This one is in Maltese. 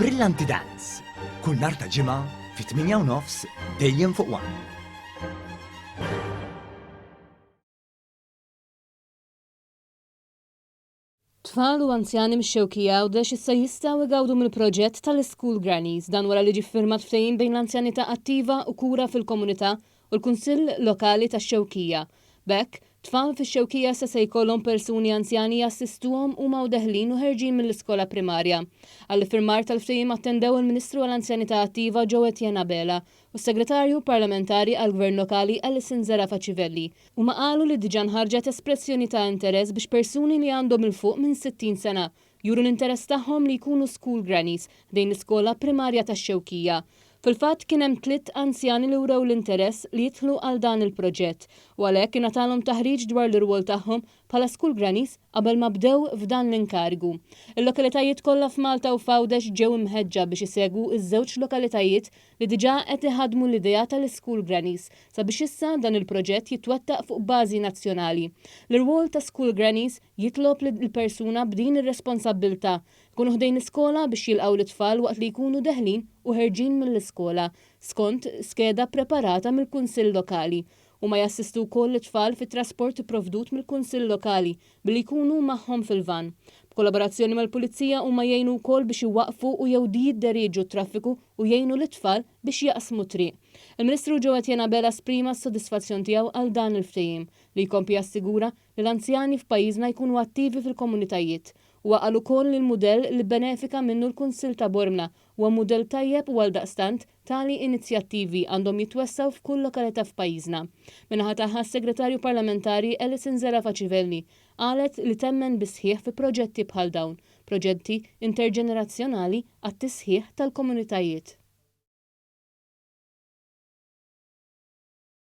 Brillanti Dance, kull nhar ta' Ġimgħa fit-8 u nofs dejjem fuq One. Tfal u anzjani mix-Xewkija Għawdex issa jistgħu jgawdu mill-proġett tal-School Grannies. Dan wara li ġie ffirmat ftehim bejn l-Anzjanità Attiva u Kura fil-Komunità u l-Kunsill Lokali tax-Xewkija. B'hekk, tfal fix-Xewkija issa se jkollhom persuni anzjani jassistuhom huma u deħlin u ħerġin mill-iskola primarja. Għall-iffirmar tal-ftehim attendew il-Ministru għall-Anzjanità Attiva Joe Etienne Abela u s-Segretarju Parlamentari għall-Gvern Lokali Alison Zerafa Civelli. Huma qalu li diġà nħarġet espressjoni ta' interess biex persuni li għandhom 'il fuq minn 60 sena juru l-interess tagħhom li jkunu school grannies ħdejn l-iskola primarja tax-Xewkija. Fil-fatt kien hemm tliet anzjani li wrew l-interess li jidħlu għal dan il-proġett u għalhekk ingħatalhom taħriġ dwar l-irwol tagħhom bħala school grannies qabel ma bdew f'dan l-inkarigu. Il-lokalitajiet kollha f'Malta u f'Għawdex ġew imħeġġa biex isegwu ż-żewġ lokalitajiet li diġà qed iħaddmu l-idea tal-School Grannies sabiex issa dan il-proġett jitwettaq fuq bażi nazzjonali. L-irwol ta' School Grannies jitlob li l-persuna b'din ir-responsabbiltà jkunu ħdejn l-iskola biex jilqgħu lit-tfal waqt li jkunu deħlin u ħerġin mill-iskola skont skeda ppreparata mill-Kunsill Lokali. Huma jassistu wkoll lit-tfal fit-trasport ipprovdut mill-Kunsill Lokali billi jkunu magħhom fil-vann. B'kollaborazzjoni mal-Pulizija huma jgħinu wkoll biex iwaqqfu u jew jidderieġu t-traffiku u jgħinu lit-tfal biex jaqsmu t-triq. Il-Ministru Joe Etienne Abela esprima s-sodisfazzjon tiegħu għal dan il-ftehim, li jkompli jassigura li l-anzjani f'pajjiżna jkunu attivi fil-komunitajiet. Huwa qal ukoll li l-mudell li bbenefika minnu l-Kunsill ta' Bormla huwa mudell tajjeb u għaldaqstant tali inizjattivi għandhom jitwessgħu f'kull lokalità f'pajjiżna. Min-naħa tagħha s-Segretarju Parlamentari Alison Zerafa Civelli qalet li temmen bis-sħiħ fi proġetti bħal dawn, proġetti interġenerazzjonali għat-tisħiħ tal-komunitajiet.